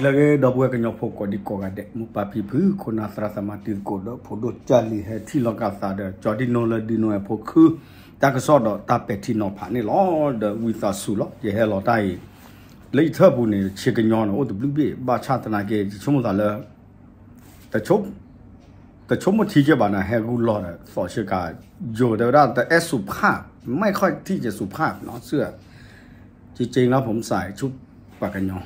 လၢအဂ့ၤ ဒီပုၢ်ဝဲၢ်ကညီဖိကိးဒံကိးဂၤဒဲး, မိၢ်ပၢ်ဖံဖု ခိၣ်နၢ်သရၣ်သမါတံၤသကိးဒီး ဖိဒိၣ်ကၢ်လံၤ ဟဲထံၣ်လိာ်က့ၤသးဒီး ကၠီဒံနိလၢဒံနိအဖိခု တၢ်ကစီၣ်ဒီးတၢ်ပဲာ်ထံနီၤဖးန့ၣ်လီၤ. ဒီးဝံသးစူၤလီၤ ယဟဲလီၤတၢ်အံၤ လၢယထၢၣ်ပူၤန့ၣ် ဆ့ကညီန့ၣ် အိၣ်တဘျုးဘ့ၣ် ဘၣ်ဆၣ်သနာ်က့ ယဆိကမိၣ်သးလၢ တဆိကမိၣ်ထံက့ဘၣ်န့ၣ် ဟဲဂုာ်လီၤဒီး သီးဆ့ကၤ ယိၤတဲဝဲဒၣ် တအဲၣ်စူၤဖး ไม่ค่อยที่จะสุภาพ เนาะ เชื่อ จริงๆแล้วผมใส่ชุดปากกะยอ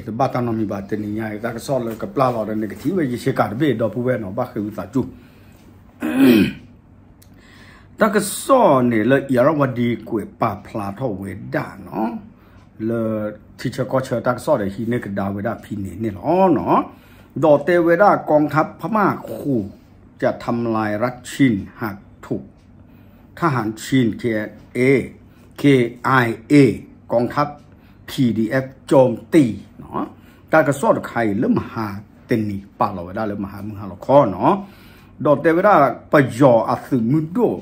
တဘၣ်တၢ်နီတမံၤဘၣ်. တနံၤညါအံၤ တၢ်ကစီၣ်လၢကပျၢ်လီၤဒီး နကထံၣ်ဝဲယဆ့ကၤတဘ့ၣ် ဒီပုၢ်ဝဲၢ်နီၤ ဘၣ်ဃ့ဝံသးစူၤ တၢ်ကစီၣ်န့ၣ်လၢ အံၤရၣ်ဝါဒံကွဲးပာ်ဖျါထီၣ်ဝဲဒၣ်နီၤ လၢထံဆၢကီၢ်ဆၢတၢ်ကစီၣ်ဒီး ဟံးန့ၢ်ကဒါဝဲဒၣ်ဖဲန့ၣ်န့ၣ်လီၤ. ဒီးတဲဝဲဒၣ် กองทัพพม่าขู่จะทำลายรัฐชินหากถูก ทหารชิน เคไอเอ เคไอเอ กองทัพ พีดีเอฟ โจมตีနီၤ တၢ်ကစီၣ်တခါအံၤလၢမဟါတနံၤ ပာ်လီၤဝဲဒၣ်လၢမဟါမုၢ်ဟါလီၤခီနီၤ ဒီးတဲဝဲဒၣ် ပယီၤအသုးမုၢ်ဒိၣ်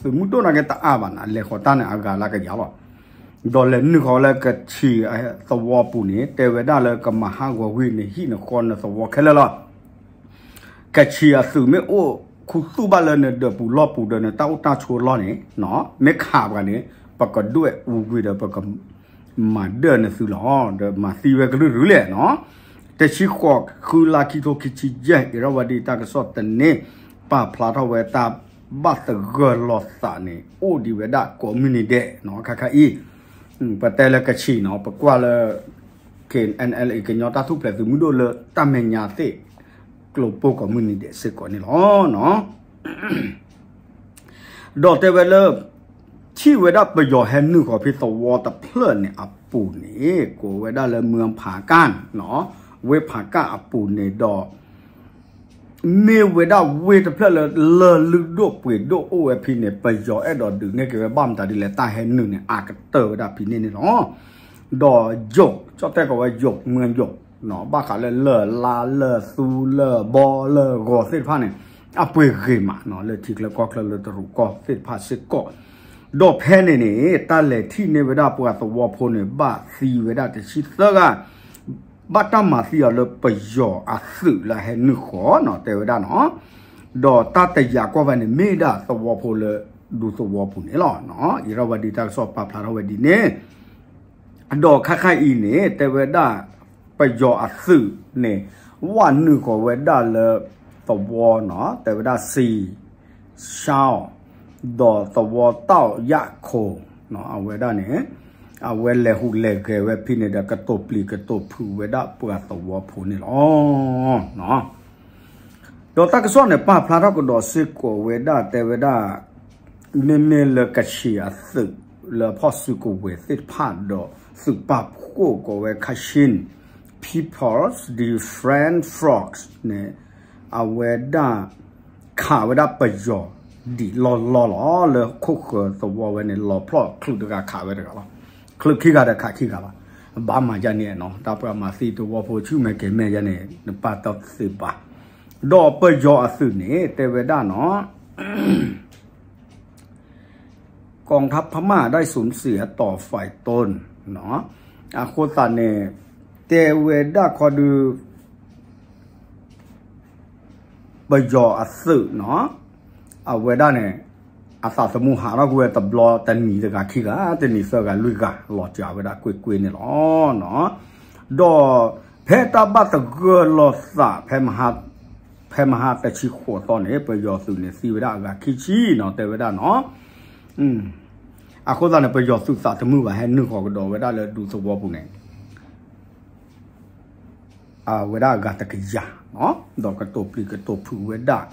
သုးမုၢ်ဒိၣ်နာ်က့တအါဘၣ်န့ၣ် အလဲၤဃီၤတၢ်န့ၣ် အဂၤလၢကယၤလီၤ. ဒီးလဲၤနုာ်ဃီၤလၢကဆံးသဝီပူၤန့ၣ် တဲဝဲဒၣ်လၢကမၤဟးဂီၤဝံၤန့ၣ် ဟံၣ်န့ၣ်ဃီန့ၣ်သဝီခဲလၢာ်လီၤ. ကဆံးအသုးမ့ၢ်အိၣ်ခူသူၣ်ဘၣ်လၢနဒၢးပူၤလီၢ်ပူၤဒီး နတၢ်အိၣ်တၢ်ဆိးလီၢ်န့ၣ် မ့ၢ်ခးပှၤန့ၣ် ပကဒွဲၣ်အူကွံာ်ဒီး ပကမၤဒၢၣ်နသုလီၤ. ဒီးမၤသံဝဲကလုာ်ရုာ်လဲၣ်နီၤ တဆံဃိး ဃုလါ ခံထိခံဆံယဲၢ် အံၤရၣ်ဝါဒံတၢ်ကစီၣ်တန့ၢ် ပာ်ဖျါထီၣ်ဝဲတၢ်ဘၣ်သဂၢၢ်လီၤသးန့ၣ် အိၣ်ဒံးဝဲဒၣ်ကိးမုၢ်နံၤဒဲးနီၤ ခါခါအံၤ ပတဲလၢကဆံးနီၤ ပကွၢ်လၢ KNLA ကညီတၢ်ထူၣ်ဖျဲးသုးမုၢ်ဒိၣ်လၢတၢ်မဲာ်ညါသ့ၣ် ကျိၤပိၢ်ကိးမုၢ်နံၤဒဲးစ့ၢ်ကီးန့ၣ်လီၤ. ဒီးတဲဝဲလၢ ထံၣ်ဝဲဒၣ်ပယီၤဟဲနုာ်ဃီၤဖဲသဝီတဖျၢၣ်န့ၣ်အပူၤန့ၣ် ကိးဝဲဒၣ်လၢမၢဖးကၣ်နီၤ ဝ့ၢ်ဖးကၣ်အပူၤန့ၣ်ဒီး မ့ၢ်ဝဲဒၣ်ဝ့ၢ်တဖျၢၣ်လၢ လၢၢ်လုၢ်ဒိၣ်ပှ့ၤဒိၣ်အိၣ်ဝဲဖဲန့ၣ် ပယီၤအဲၣ်ဒိးဒုးနဲၣ်က့ၤဝဲဘၣ်မတၤဒ်လဲၣ် တၢ်ဟဲနုာ်န့ၣ် အါကတၢၢ်ဝဲဒၣ်ဖဲန့ၣ်န့ၣ်လီၤ. ဒီးယိၤ ကၠီၣ်တဲၣ်ကိးဝဲယိၤ မၢယိၤ ဘၣ်ဃးလၢလၢၢ်လါ လၢၢ်သူ လၢၢ်ဘီ လၢၢ်ဂီၤသ့ၣ်တဖၣ်န့ၣ် အပှ့ၤဂ့ၤမးနီၤ လၢထံချၢကီၢ်ချၢလၢတရူးကီၢ်သ့ၣ်တဖၣ်စ့ၢ်ကီး ဒီးဖဲန့ၣ်န့ၣ် တၢ်လဲၤထံၣ်န့ၢ်ဝဲဒၣ်ပှၤသဝီဖိန့ၣ် ဘၣ်သံဝဲဒၣ်တဆံသၢဂၤ ဘၣ်တၢ်မၤသံအီၤလၢပယီၤအသုးလၢဟဲနုာ်ဃီၤနီၤ တဲဝဲဒၣ်နီၤ ဒီးတၢ်တယာ်ကွၢ်ဝဲန့ၣ် မ့ၢ်ဒၣ်သဝီဖိလၢဒူသဝီပူၤန့ၣ်လီၤ. အံၤရၣ်ဝါဒံတၢ်ကစီၣ်ပာ်ဖျါထီၣ်ဝဲဒ်န့ၣ် ဒီးခါခါအံၤန့ၣ် တဲဝဲဒၣ် ပယီၤအသုးန့ၣ် ဝးနုာ်ဃီၤဝဲဒၣ်လၢသဝီနီၤ တဲဝဲဒၣ် စံၣ်ရှါအီၤ ဒီးသဝီတီၣ်ယၣ်ခိၣ် အဝဲဒၣ်န့ၣ် အဝဲလဲၤဟူးလဲၤဂဲၤဝဲဖဲန့ၣ်ဒီး ကတိၤပျံၤကတိၤဖုးဝဲဒၣ်ပှၤသဝီဖိန့ၣ်လီၤ. ဒီးတၢ်ကစီၣ်န့ၣ် ပာ်ဖျါထီၣ်ကဒီးစ့ၢ်ကီးဝဲဒၣ် တဲဝဲဒၣ် မ့မ့ၢ်လၢကဆံးအသုး လၢဖီၣ်စုကဝဲၤသ့ၣ်တဖၣ်ဒီး သုးပာ်ဖှိၣ်ကိးဝဲ Kachin People's Defense Force န့ၣ် အဝဲဒၣ် ခးဝဲဒၣ်ပယီၤဒံးလီၢ်လီၢ်လီၤ လၢခိၣ်ဃၢၤသဝီဝဲန့ၣ် လီၤဖျီၣ်ချုးတဂၤခးဝဲတဂၤလီၤ. ချုးခံဂၤဒီးခးခံဂၤလီၤ. ဘၣ်မၤယၤန့ၣ်နီၤ တၢ်ပှၤမၤသံသဝီဖိဆူၣ်မဲာ်ကဲၤမဲာ်ယၤန့ၣ် နပာ်တသ့ဘၣ်. ဒီးပယီၤအသုးန့ၣ် တဲဝဲဒၣ်နီၤ กองทัพพม่าได้สูญเสียต่อฝ่ายตน အဃိသတးန့ၣ် တဲဝဲဒၣ်ခီဒု ပယီၤအသုးနီၤ အဝဲဒၣ်န့ၣ် အသးသမူဟးထီၣ်ကွံာ်ဝဲတဘျီ တနံၤတဂၤခံဂၤ တနံၤသၢဂၤလွံၢ်ဂၤ လီၤစှၤဝဲဒၣ်ကွ့ၢ်ကွ့ၢ်န့ၣ်လီၤ. ဒီးဖဲတၢ်ဘၣ်သဂၢၢ်လီၤသး ဖဲမဟါတဆံဃိးသီန့ၣ် ပယီၤသုးန့ၣ်သံဝဲဒၣ်အဂၤခံဆံနီၤ တဲဝဲဒၣ်နီၤ အဃိသတးန့ၣ် ပယီၤသုးသးတမုာ်ဘၣ် ဟဲနုာ်ဃီၤကဒီးဝဲဒၣ်လၢဒူသဝီပူၤန့ၣ် အဝဲဒၣ်အဂၤတကယၤနီၤ ဒီးကတိၤပျံၤကတိၤဖုးဝဲဒၣ်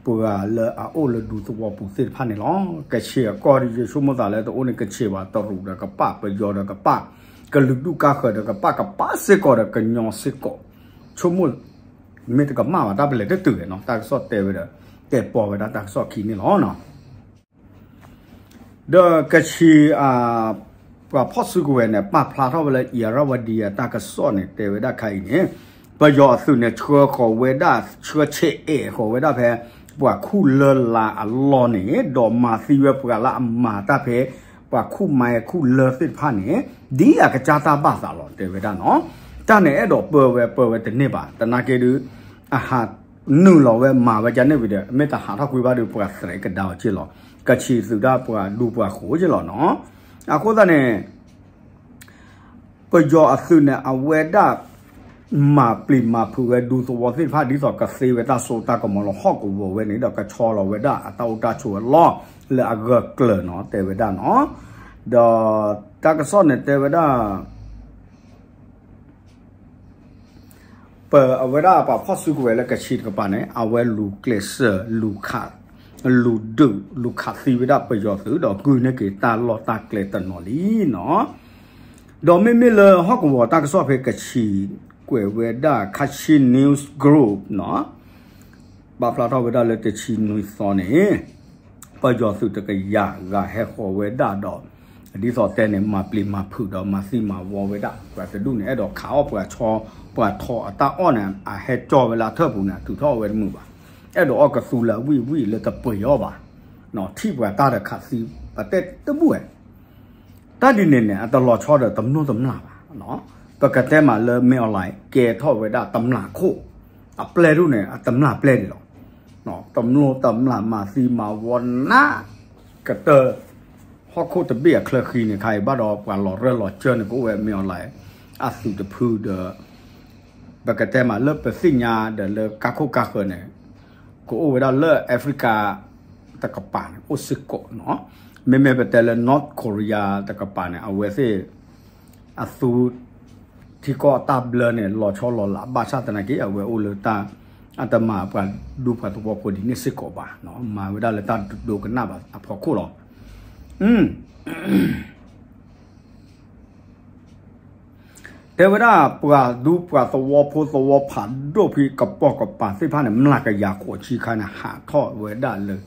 ပှၤလၢအအိၣ်လၢဒူသဝီပူၤသ့ၣ်တဖၣ်န့ၣ်လီၤ. ကဆံးအကီၢ်ဒီး ယဆိကမိၣ်သးလၢတအိၣ်န့ၣ် ကဆံးဘၣ် တရူးဒီးကပၣ် ပယီၤဒီးကပၣ် ကလုာ်ဒူၣ်ကါဃၢၤဒီးကပၣ် ကပၣ်စ့ၢ်ကီးဒီးကညီစ့ၢ်ကီး ဆိကမိၣ် မ့ၢ်တကမၣ်ဘၣ် တၢ်ပလဲၤတတုၤလဲၣ်နီၤ တၢ်ကစီၣ်တဲဝဲဒီး တဲပီဝဲဒၣ်တၢ်ကစီၣ်ခံန့ၣ်လီၤ. ဒီးကဆံး ပှၤဖီၣ်စုကဝဲၤန့ၣ် ပာ်ဖျါထီၣ်ဝဲလၢ အံၤရၣ်ဝါဒံအတၢ်ကစီၣ်န့ၣ် တဲဝဲဒၣ်ခါအံၤန့ၣ် ပယီၤအသုးန့ၣ် ဆှၢဃီၤဝဲဒၣ် ဆှၢဆဲးအဲးဃီၤဝဲဒၣ်ဖဲ ပှၤခူၣ်လၢလါအလီၢ်န့ၣ် ဒီးမၤသံဝဲပှၤလၢအမၤတၢ်ဖဲ ပှၤခူၣ်မါခူၣ်လၢသ့ၣ်တဖၣ်န့ၣ် ဒ်အကစၢ်တၢ်ဘၣ်သးလီၤ တဲဝဲဒၣ်နီၤ. တၢ်န့ၣ်အဲၣ်ဒိးပၢဝဲပၢဝဲတန့ၢ်ဘၣ်, သနာ်က့ဒုး အဟးနုာ်လီၤဝဲမၤဝဲဒ်န့ၣ်ဝံၤဒီး မ့ၢ်တဟးထီၣ်ကွံာ်ဘၣ်ဒီး ပှၤသရဲးကဒါအီၤက့ၢ်လီၤ. ကဆံးသုးဒၣ်ပှၤဒူပှၤဃိးက့ၢ်လီၤနီၤ. အဃိသတးန့ၣ် ပယီၤအသုးန့ၣ် အဝဲဒၣ် မၤပျံၤမၤဖုးဝဲဒူသဝီသ့ၣ်တဖၣ် ဒ်သိးကသ့ဝဲတၢ်စိတၢ်ကမီၤလၢဟီၣ်ကဝီၤဝဲန့ၣ် ဒီးကဆီလီၤဝဲဒၣ်အတၢ်အိၣ်တၢ်ဆိးအလီၢ်လၢအဂၢၢ်ကျၢၤနီၤ တဲဝဲဒၣ်နီၤ. ဒီးတၢ်ကစီၣ်န့ၣ်တဲဝဲဒၣ် ပအဝဲဒၣ်ပှၤဖီၣ်စုကဝဲၤလၢကဆံးတကပၤန့ၣ် အဝဲလူၤကျဲးစၢး လူၤဒုး လူၤခးသံဝဲဒၣ်ပယီၤသုး ဒီးဂုာ်န့ၢ်က့ၤတၢ်လီၢ်တၢ်ကျဲတနီၤလံနီၤ. ဒီးမ့မ့ၢ်လၢဟီၣ်ကဝီၤတၢ်ကစီၣ်ဖဲကဆံးကွဲးဝဲဒၣ် Kachin News Group နီၤ ပာ်ဖျါထီၣ်ဝဲဒၣ်လၢတဆံနွံသီန့ၣ် ပယီၤသုးတကယၤဂၤဟဲဃီၤဝဲဒၣ်ဒီး ဒ်သိးတဲန့ၣ် မၤပျံၤမၤဖုးဒီးမၤသံမၤဝီဝဲဒၣ် ပှၤတဒူၣ်န့ၣ် အဲၣ်ဒိးခးအီၣ်ပှၤဆီ ပှၤထိးအတၢ်အီၣ်န့ၣ် အဟဲကၠီဝဲလၢအထၢၣ်ပူၤန့ၣ် အတုၤထီၣ်အီၣ်ဝဲတမုာ်ဘၣ်. အဲၣ်ဒိးအီၣ်ကသူလၢဝံၣ်ဝံၣ်လၢတပှ့ၤအီၣ်ဘၣ်. ထံၣ်ပှၤတၢ်ဒီးခးသံ ပတဲတဘူၣ်ဝဲ တၢ်ဒ်န့ၣ်န့ၣ် အတလီၤဆီဒီးတမျိၢ်တမျာ်ဘၣ်. ပကတဲမးလၢမ့ၢ်အီၤလၢကဲထီၣ်ဝဲဒၣ်တမျာ်ခိၣ် အပျဲၢ်ဒိၣ်န့ၣ် အတမျာ်ပျဲၢ်ဒံးလီၤ. တမျိၢ်တမျာ်မၤသံမၤဝီနး ကတၢၢ် ဟီၣ်ခိၣ်တဘ့ၣ်အချၢဃံန့ၣ် ခါအံၤဘၣ်ဒီးပှၤလီၤရၢၢ်လီၤစၢၢ်န့ၣ် ကအိၣ်ဝဲမ့ၢ်အီၤလၢ အသုးတဖုဒီး ပကတဲမးလၢပသ့ၣ်ညါဒီးလၢကါခိၣ်ကါဃၢၤန့ၣ် ကအိၣ်ဝဲဒၣ်လၢ Africa တကပၤန့ၣ် အိၣ်စ့ၢ်ကီးနီၤ. မ့မ့ၢ်ပတဲလၢ North Korea တကပၤန့ၣ် အဝဲသ့ၣ် အသူ ထံကီၢ်အတၢ်ဘျၢန့ၣ် လီၤဆီလီၤလးဘၣ်ဆၣ်သနာ်က့ အဝဲအိၣ်လၢတၢ် အတမၤပှၤဒူပှၤသဝီဖိဒ်န့ၣ်စ့ၢ်ကီးဘၣ်. မၤဝဲဒၣ်လၢတၢ်ဒိကနၣ်ဘၣ်အဖီခိၣ်လီၤ. တဲဝဲဒၣ်ပှၤဒူပှၤသဝီဖိသဝီဖးဒိၣ်ဖဲကပိာ်ကပၤသ့ၣ်တဖၣ်န့ၣ် မျးကယၤဃိးဆံခါန့ၣ် ဟးထီၣ်ဝဲဒၣ်လၢ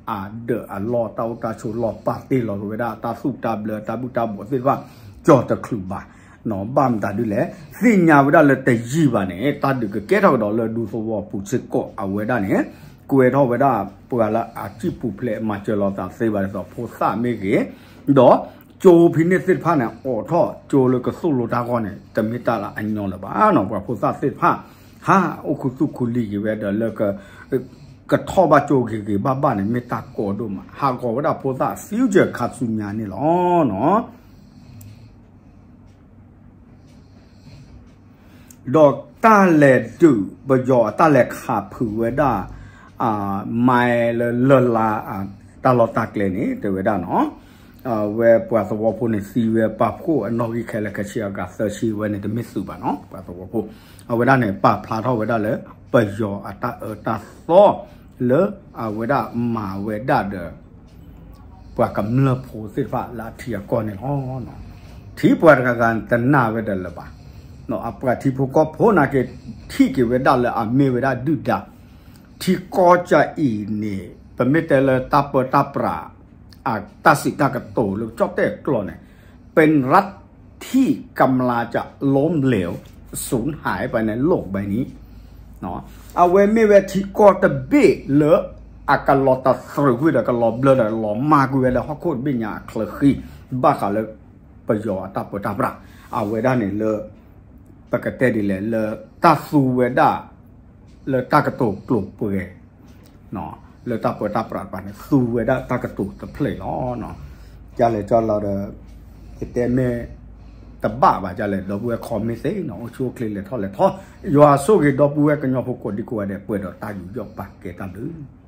အဒၢးအလီၢ်တၢ်အိၣ်တၢ်ဆိးလီၢ်ပာ်တ့ၢ်လီၤဝဲဒၣ် တၢ်သူၣ်တၢ်ဘျၢတၢ်ဘုၣ်တၢ်ဘိးသ့ၣ်တဖၣ် ကၠီၤတချုးဘၣ်. ဘၣ်မတၤဒ်လဲၣ် သ့ၣ်ညါဝဲဒၣ်လၢတယံာ်ဘၣ်န့ၣ် တၢ်ဒုးကကဲထီၣ်ကဒီးလၢဒူသဝီပူၤစ့ၢ်ကီးအဝဲဒၣ်န့ၣ် ကွဲးထီၣ်ဝဲဒၣ်ပှၤလၢအစံၣ်ပူၤဖျဲးမၤစၢၤလိာ်သးသ့ဘၣ်ဒ်သိးဖိသၣ်မ့ၢ်ဂ့ၤ ဒီးကၠိဖဲန့ၣ်သ့ၣ်တဖၣ်န့ၣ် အိးထီၣ်ကၠိလၢကသိၣ်လိတၢ်ဂီၢ်န့ၣ် တမ့ၢ်တၢ်လၢအညီလၢၤဘၣ်နီၤ. ပှၤဖိသၣ်သ့ၣ်တဖၣ် ဟးအိၣ်ခူသူၣ်ခူလံာ်က့ၤဝဲဒီးလၢ ကထီၣ်ဘၣ်ကၠိဂ့ၤဂ့ၤဘၣ်ဘၣ်န့ၣ် မ့ၢ်တၢ်ကီဒိၣ်မး ဟးဂီၤဝဲဒၣ်ဖိသၣ် future ခါဆူညါန့ၣ်လီၤ. ဒီးတၢ်လဲၤဒုး ပယီၤအတၢ်လဲၤခးဖုးဝဲဒၣ် မါလၢလၢၢ်လါ တၢ်လီၢ်တၢ်ကျဲန့ၣ် တဲဝဲဒၣ်နီၤ အဝဲပှၤသဝီဖိန့ၣ်သံဝဲပာ်ဖှိၣ်အနီၣ်ဂံၢ်ခဲလၢာ် ကဆံးအဂၤသၢဆံဝဲန့ၣ် တမ့ၢ်သုးဘၣ်နီၤ ပှၤသဝီဖိ အဝဲဒၣ်န့ၣ် ပာ်ဖျါထီၣ်ဝဲဒၣ်လၢ ပယီၤအတၢ်အၢတၢ်သီ လၢအဝဲဒၣ်မၤဝဲဒၣ်ဒီး ပှၤကမျၢၢ်ဖိသ့ၣ်တဖၣ်လၢအထံအကီၢ်န့ၣ်လီၤ. ထံပှၤတဂၤဂၤတနာ်ဝဲဒၣ်လၢၤဘၣ်. အပှၤထံဖိကီၢ်ဖိနာ်က့ ထံၣ်က့ၤဝဲဒၣ်လၢအမ့ၢ်ဝဲဒၣ်ဒုၣ်ဒါ ထံကီၢ်ကအံၤန့ၣ် ပမ့ၢ်တဲလၢတၢ်ပၢတၢ်ပြး အတၢ်စံးတၢ်ကတိၤလၢကၠီၣ်တဲၣ်ကျိာ်န့ၣ် เป็นรัฐที่กำลังจะล้มเหลว สูญหายไปในโลกใบนี้ အဝဲမ့ၢ်ဝဲထံကီၢ်တဘ့ၣ်လၢ အကလီၤတသြုးကွံာ်ဒီးကလီၤဘျၢဒီးလီၤမၢ်ကွံာ်ဝဲလၢ ဟီၣ်ခိၣ်တဘ့ၣ်ညါအချၢဃံ ဘၣ်ဃးလၢ ပယီၤအတၢ်ပၢတၢ်ပြး အဝဲဒၣ်န့ၣ်လၢ ပကတဲဒ်လဲၣ်လၢ တၢ်သူဝဲဒၣ် လၢတၢ်ကတိၤကျိၤပှဲၤ လၢတၢ်ပၢတၢ်ပြးတကပၤန့ၣ် သူဝဲဒၣ်တၢ်ကတိၤတဖျၢၣ်လီၤ. ကလဲၤကၠီလီၤဒီး ယတဲမ့ၢ် တဘၣ်ဘၣ် ကလဲၤ ဒီပုၢ်ဝဲၢ် comment သ့နီၤ အိၣ်ဆူၣ်အိၣ်ချ့လဲၤထီၣ်လဲၤထီၣ် ယွၤဆိၣ်ဂ့ၤဒီပုၢ်ဝဲၢ်ကညီဖိကိးဒံကိးဂၤဒဲး ပှဲၤဒီးတၢ်ယူးယီၣ်ပာ်ကဲတၢ်ဘျုး